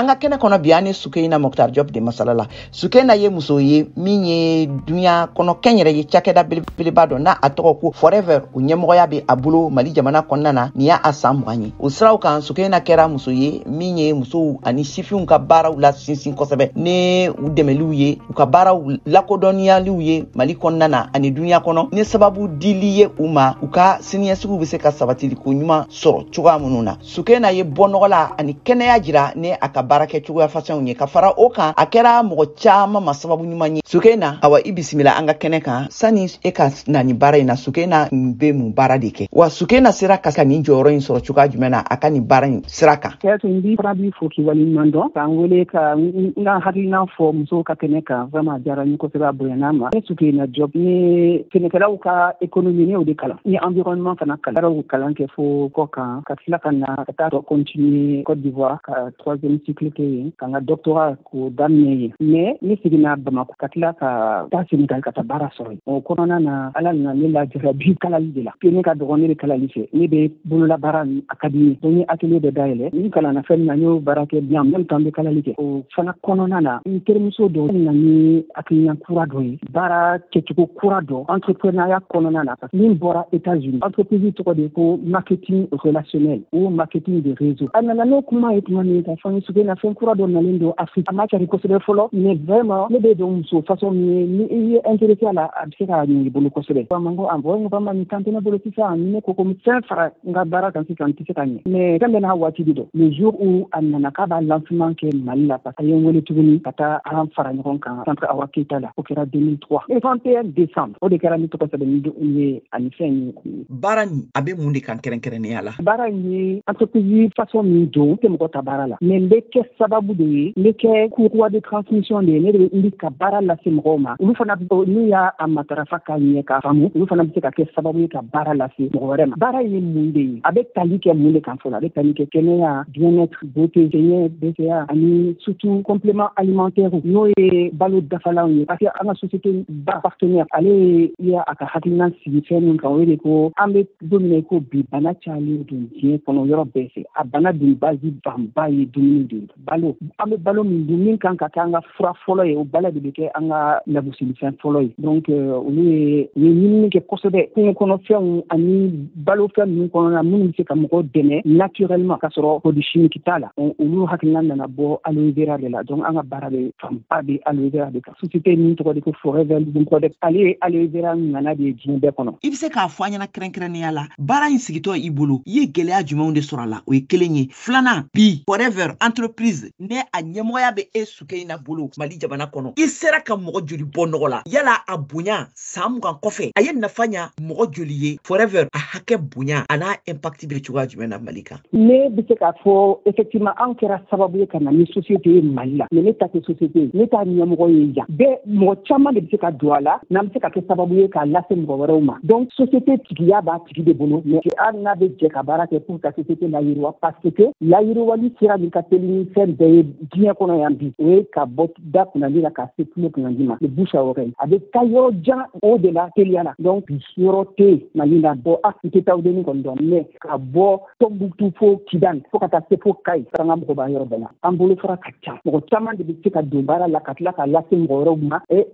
An ka kɛnɛ kɔnɔ bi, an ni Sukeyina Moctar Diop de masala la. Sukeyina ye muso ye min ye duɲa kɔnɔ kɛnyɛrɛye cakɛda belebeleba dɔ n'a a tɔgɔ ko Forever, o ɲɛmɔgɔya bɛ a bolo Mali jamana kɔnɔna na. Nin y'a a san 20 ye. O siraw kan, Sukeyina kɛra muso ye min ye musow ani sifinw ka baaraw la sinsin kosɛbɛ, ni u dɛmɛliw ye, u ka baaraw lakodɔnniyaliw ye Mali kɔnɔna na ani duɲa kɔnɔ, ni sababu dili ye u ma u ka siniɲɛsigiw bɛ se ka sabatili ko ɲuman sɔrɔ cogoya minnu na. Sukeyina ye bɔ nɔgɔ la ani kɛnɛya jira ni a ka baara kɛ cogoya fasɛnw ye. Ka fara o kan, a kɛra mɔgɔ caman ma sababu ɲuman ye. Sukeyina, awa, i bisimila an ka kɛnɛ kan. Sani e ka na nin baara in na, Sukeyina bɛ mun baara de kɛ? Wa Sukeyina sera ka nin jɔyɔrɔ in sɔrɔ cogoya jumɛn na a ka nin baara in sira kan? Kɛyatu, n b'i fana b'i fo k'i waleɲuman dɔn k'an wele ka n ka hakilina fɔ musow ka kɛnɛ kan. Vraiment, a diyara n ye kosɛbɛ, a bonyana ma. Ne Sukeyina Diop, ne sɛnɛkɛlaw ka économie, ne y'o de kalan. N ye environnement fana kalan, o kalan kɛ fo kɔ kan, ka tila ka na ka taa continuer Côte d'Ivoire ka troisième cycle kɛ yen, ka n ka doctorat k'o daminɛ yen. Mais ne seginna Bamako ka tila ka taa Sénégal ka taa baara sɔrɔ yen. O kɔnɔna na, Ala nana ne lajarabi kalali de la. Ne ka dɔgɔ, ne bɛ kalali fɛ, ne bɛ bololabaara, a ka di n ye. Donc n ye atelier dɔ dayɛlɛ. N kalanna fɛn min na, n y'o baara kɛ bien. En même temps, n bɛ kalali kɛ. O fana kɔnɔna na, n terimuso dɔ nana ni hakilina kura dɔ ye, baara kɛcogo kura dɔ entrepreneuriat kɔnɔna na, min bɔra États-Unis. Entreprise tɔgɔ de ko marketing relationnel ou marketing de réseau. A nana n'o kuma ye tuma min, ka fɔ n ye: "Sukeyina, fɛn kura dɔ nalen don Afrique, a ma cari kosɛbɛ fɔlɔ, mais vraiment ne bɛ dɔn muso façon min ye, ni i ye intéressé a la, a bɛ se ka ɲɛ i bolo kosɛbɛ." Ma ko ah bon, vraiment, nin kan tɛ ne bolo sisan. Ni ne ko ko fɛn fara n ka baara kan sisan, n tɛ se ka ɲɛ, mais fɛn bɛɛ n'a waati de don. Le jour où a nana k'a b'a lancement kɛ Mali la, parce que a ye n wele tuguni ka taa an fara ɲɔgɔn kan centre Awa Keyita la. O kɛra 2003, le 31 décembre. O de kɛra ne tɔgɔ sɛbɛn ye ani fɛn ye. Baara nin, a bɛ mun de kan kɛrɛnkɛrɛnnenya la? Baara in ye entreprise façon min don, n tɛ mɔgɔ ta baara la, mais n bɛ kɛ sababu de ye, n bɛ kɛ courroie de transmission de ye. Ne de bɛ n bɛ ka baara lase mɔgɔw ma. Olu fana, n'u y'a a matarafa ka ɲɛ k'a faamu, olu fana bɛ se ka kɛ sababu ye ka baara lase mɔgɔ wɛrɛ ma. Baara ye mun de ye? A bɛ tali kɛ mun de kan fɔlɔ? A bɛ tali kɛ kɛnɛya, bien-être, beauté, kɛɲɛ, BCA, ani surtout complément alimentaire, n'o ye balo dafalanw ye, parce que an ka société ba partenaire, ale ye a ka hakilina sigi fɛn min kan, o ye de ko an bɛ don min na i ko bi, bana cayalen don diɲɛ kɔnɔ yɔrɔ bɛɛ fɛ. A bana dun base fanba ye dumuni de ye, balo. An bɛ balo min dun, min kan ka kɛ an ka fura fɔlɔ ye, o balo de bɛ kɛ an ka lagosilifɛn fɔlɔ ye. Donc olu ye, u ye ɲinini kɛ kosɛbɛ kungo kɔnɔfɛnw ani balofɛn ninnu kɔnɔna minnu bɛ se ka mɔgɔw dɛmɛ naturellement ka sɔrɔ produit chimique t'a la. Olu hakilina nana bɔ aloe vera de la. Donc an ka baara bɛ fanba bɛ aloe vera de kan. Société min tɔgɔ de ko Forever Living Product, ale ye aloe vera ŋana de ye diɲɛ bɛɛ kɔnɔ. I bɛ se k'a fɔ an ɲɛna kɛrɛnkɛrɛnnenya la, baara in sigitɔ i bolo, i ye gɛlɛya jumɛnw de sɔrɔ a la? O ye kelen ye. Filanan, bi Forever entreprise ne a ɲɛmɔgɔya bɛ e Sukeyina bolo Mali jamana kɔnɔ, i sera ka mɔgɔ joli bɔ nɔgɔ la? Yala a bonya san 20 kɔfɛ, a ye nafa ɲa mɔgɔ joli ye? Forever a hakɛ bonya a n'a impact bɛ cogoya jumɛn na Mali kan? Ne bɛ se k'a fɔ effectivement, an kɛra sababu ye ka na ni société ye Mali la, mais ne ta tɛ société ye, ne t'a ɲɛmɔgɔ ye yan. Bɛɛ, mɔgɔ caman de bɛ se ka don a la, n'an bɛ se ka kɛ sababu ye k'a lase mɔgɔ wɛrɛw ma. Donc société tigiya b'a tigi de bolo, mais hali n'a bɛ jɛ ka baara kɛ pour ka société layiriwa, parce que layiriwali sira min ka teli ni fɛn bɛɛ ye diɲɛ kɔnɔ yan bi, o ye ka bɔ da kunnandi la ka se tulo kunnandi ma, le bouche à oreille. A bɛ taa yɔrɔ jan o de la teliya la. Donc bi, yɔrɔ tɛ yen Mali la bɔ a n tɛ taa denni kɔni dɔn, mais ka bɔ Tɔnbukutu fo Kidali, fo ka taa se fo Kayi, an ka mɔgɔ b'a yɔrɔ bɛɛ la. An bolo fara ka ca, mɔgɔ caman de bɛ se ka don baara la ka tila k'a lase mɔgɔ wɛrɛw ma. E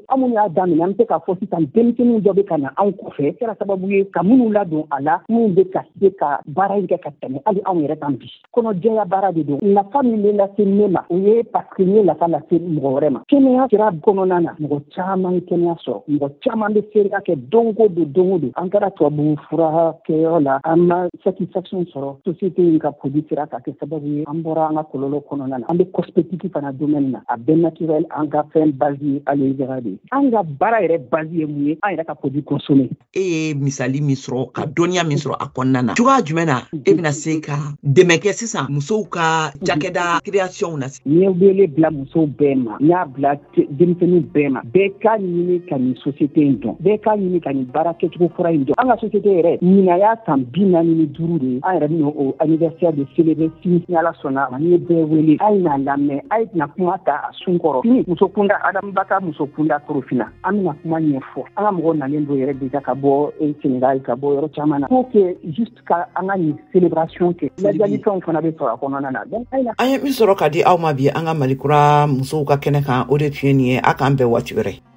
an minnu y'a daminɛ, an bɛ se k'a fɔ sisan denmisɛnninw dɔ bɛ ka na anw kɔfɛ, kɛra sababu ye ka minnu ladon a la, minnu bɛ ka se ka baara in kɛ ka tɛmɛ hali anw yɛrɛ kan bi. Kɔnɔjɛya baara de don. Nafa min bɛ lase ne ma, o ye parce que n ye nafa lase mɔgɔ wɛrɛ ma. Kɛnɛya sira kɔnɔna na, mɔgɔ caman ye kɛnɛya sɔrɔ, mɔgɔ caman bɛ seereya kɛ don o don, don o don. An kɛra tubabu fura kɛyɔrɔ la, an ma satisfaction sɔrɔ. Société in ka produit sera ka kɛ sababu ye an bɔra an ka kɔlɔlɔ kɔnɔna na. An bɛ cosmétique fana domaine na, a bɛɛ naturel. An ka fɛn base ye aloe vera de ye. An ka baara yɛrɛ base ye mun ye? An yɛrɛ ka produit consommer. E ye misali min sɔrɔ, ka dɔnniya min sɔrɔ a kɔnɔna na, cogoya jumɛn na e bɛna se ka dɛmɛ kɛ sisan musow ka cakɛda création na? N ye wele bila musow bɛɛ ma, n y'a bila denmisɛnninw bɛɛ ma, bɛɛ ka ɲini ka nin société in dɔn, bɛɛ ka ɲini ka nin baara kɛcogo kura in dɔn. An ka société yɛrɛ, ɲinan y'a san 45 de ye. An yɛrɛ bɛna o anniversaire de célébrer sini, ni Ala sɔnna ma. N'i ye bɛɛ wele, a ye n'a lamɛn, a ye na kuma ta a sun kɔrɔ sini. Muso kunda, Adama ka muso kunda Korofina, an bɛna kuma ɲɛfɔ. An ka mɔgɔw nalen don yɛrɛ déjà ka bɔ Sénégal, ka bɔ yɔrɔ caman na, pour que juste ka an ka nin célébration kɛ. Lajali fɛnw fana bɛ sɔrɔ a kɔnɔna na. Donc an An ye min sɔrɔ ka di aw ma bi an ka Malikura musow ka kɛnɛ kan, o de tun ye nin ye. A k'an bɛn waati wɛrɛ.